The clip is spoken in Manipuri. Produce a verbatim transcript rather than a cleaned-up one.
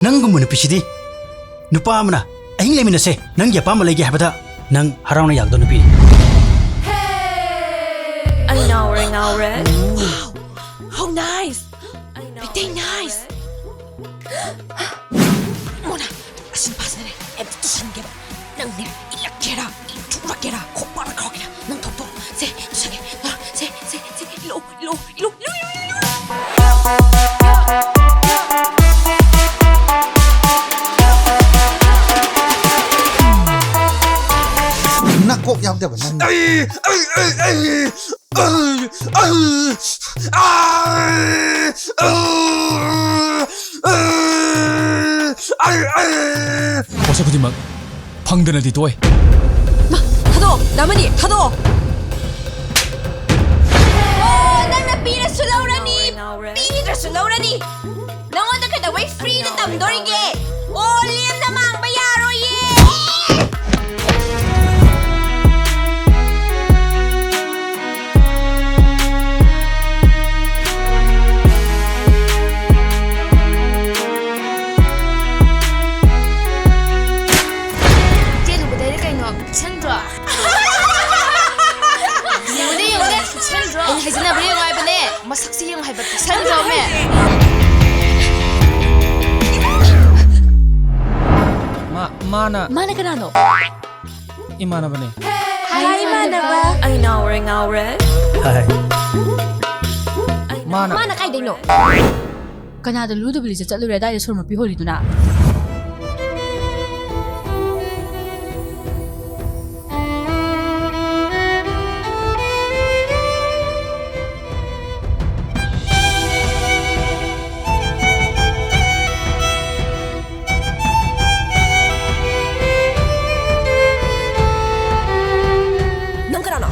ꯅꯪꯒꯨꯝꯕ ꯅꯨꯄꯤꯁꯤꯗꯤ ꯅꯨꯄꯥ ꯑꯃꯅ ꯑꯍꯤꯡ ꯂꯩꯃꯤꯟꯅꯁꯦ, ꯅꯪꯒꯤ ꯑꯄꯥꯝꯕ ꯂꯩꯒꯦ ꯍꯥꯏꯕꯗ ꯅꯪ ꯍꯔꯥꯎꯅ ꯌꯥꯒꯗꯧ ꯅꯨꯄꯤꯅꯤ꯫ ꯑꯩ ꯉꯥꯎꯔꯦ, ꯉꯥꯎꯔꯦ꯫ How nice! Meitei nice! Mona, ꯑꯁꯤ ꯅꯨꯄꯥꯁꯤꯅꯅꯦ ꯑꯩ ꯑꯝꯇ ꯇꯨꯁꯟꯒꯦꯕ꯫ ꯅꯪꯅꯦ ꯏꯜꯂꯛꯀꯦꯔꯥ, ꯏꯟꯊꯣꯛꯂꯛꯀꯦꯔꯥ, ꯈꯣꯡꯄꯥꯛꯅ ꯀꯥꯎꯒꯦꯔꯥ, ꯅꯪ ꯊꯣꯛꯇꯣ꯫ ꯁꯦ, ꯇꯨꯁꯟꯒꯦ꯫ ꯁꯦ, ꯁꯦ, ꯁꯦ, ꯏꯜꯂꯛꯑꯣ, ꯏꯜꯂꯛꯑꯣ, ꯏꯜꯂꯛꯑꯣ, ꯏꯜꯂꯛꯑꯣ, ꯏꯜꯂꯛꯑꯣ꯫ ꯅꯀꯣꯛ ꯌꯥꯎꯗꯕ ꯅꯪ꯫ ꯑꯩ, ꯑꯩ, ꯑꯩ, ꯑꯩ, ꯑꯩ, ꯑꯩ, ꯑꯩ, ꯑꯩ, ꯑꯩ, ꯑꯩ, ꯑꯩ꯫ ꯄꯣꯠꯁꯛ ꯈꯨꯗꯤꯡꯃꯛ ꯐꯪꯗꯅꯗꯤ ꯇꯣꯛꯑꯣꯏ꯫ ꯃꯥ, ꯊꯥꯗꯣꯛꯑꯣ, ꯗꯥꯃꯅꯤ, ꯊꯥꯗꯣꯛꯑꯣ꯫ ꯑꯣ, ꯅꯪꯅ ꯄꯤꯔꯁꯨ ꯂꯧꯔꯅꯤ, ꯄꯤꯗ꯭ꯔꯁꯨ ꯂꯧꯔꯅꯤ꯫ ꯅꯉꯣꯟꯗ ꯀꯩꯗꯧꯕꯩ freeꯗ ꯇꯝꯗꯣꯔꯤꯒꯦ? ꯑꯣ, ꯂꯦꯝꯅ ꯃꯥꯡꯕ ꯌꯥꯔꯣꯏꯌꯦ꯫ ꯆꯦꯜꯂꯨꯕꯗꯩꯔ ꯀꯩꯅꯣ, ꯄꯤꯛꯁꯟꯗ꯭ꯔꯣ? ꯌꯦꯡꯉꯨꯅꯦ, ꯌꯦꯡꯉꯨꯅꯦ, ꯄꯤꯛꯁꯟꯗ꯭ꯔꯣ? ꯑꯩꯅ ꯍꯥꯏꯖꯤꯟꯅꯕ꯭ꯔꯥ ꯌꯦꯡꯉꯣ ꯍꯥꯏꯕꯅꯦ, ꯃꯁꯛꯁꯤ ꯌꯦꯡꯉꯣ ꯍꯥꯏꯕ, ꯄꯤꯛꯁꯟꯗ꯭ꯔꯣꯃꯦ? ꯃꯥ, ꯃꯥꯅ ꯃꯥꯅ ꯀꯅꯥꯅꯣ? ꯏꯃꯥꯟꯅꯕꯅꯦ꯫ ꯍꯥꯏ, ꯏꯃꯥꯟꯅꯕ꯫ ꯑꯩ ꯉꯥꯎꯔꯦ, ꯉꯥꯎꯔꯦ꯫ ꯍꯥꯏ꯫ ꯃꯥꯅ ꯃꯥꯅ ꯀꯥꯏꯗꯩꯅꯣ? ꯀꯅꯥꯗ ꯂꯨꯗꯕ ꯂꯤꯆꯠ ꯆꯠꯂꯨꯔꯦ ꯑꯗꯥꯏꯗ ꯁꯣꯔ ꯃꯄꯤ ꯍꯣꯜꯂꯤꯗꯨꯅ? ꯅꯪ ꯀꯅꯥꯅꯣ?